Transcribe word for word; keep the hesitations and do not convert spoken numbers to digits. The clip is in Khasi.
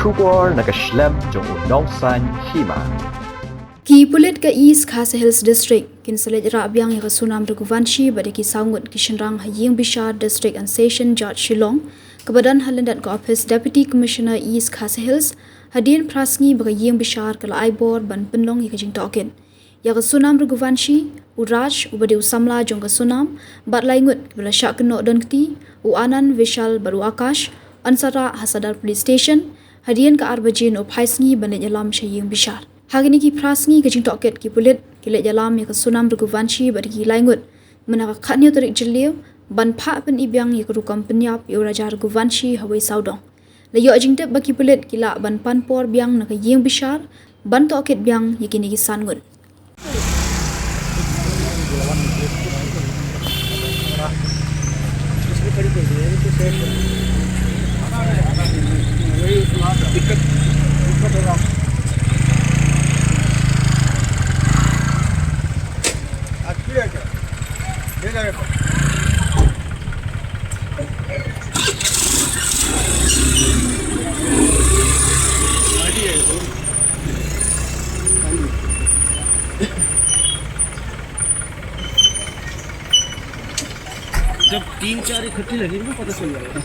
Khubor na ka shlem jong u nongsan hima. Ki pulit ka East Khasi Hills District kin sa leit rah biang ïa ka Sonam Raghuvanshi bad ïa ki saw ngut ki shynrang ha ïing bishar District and Session Judge Shillong, kaba don ha lyndet ka ophis Deputy Commissioner East Khasi Hills, hadien phra sngi ba ka ïing bishar ka la ai bor ban pynlong ïa ka jingtohkit. Ïa ka Sonam Raghuvanshi, u Raj, uba dei u samla jong ka Sonam, bad lai ngut kiba la shah kynnoh don kti, u Anand, Vishal bad u Akash, yn sa rah ha Sadar Police Station, hadien ka ar baje nohphai sngi ban leit ïalam sha ïing bishar. Ha kine ki phra sngi ka jingtohkit, ki pulit ki leit ïalam ïa ka Sonam Raghuvanshi bad ki lai ngut mynta ka khathynñiew tarik Jylliew ban phah pyni biang ïa ka rukom pynïap ïa u Raja Raghuvanshi ha wei sawdong. La ïoh jingtip ba ki pulit ki lah ban pan por biang na ka ïing bishar ban tohkit biang ïa kine ki san ngut. जब तीन चार इकट्ठे लगेंगे ना, पता चल जाएगा।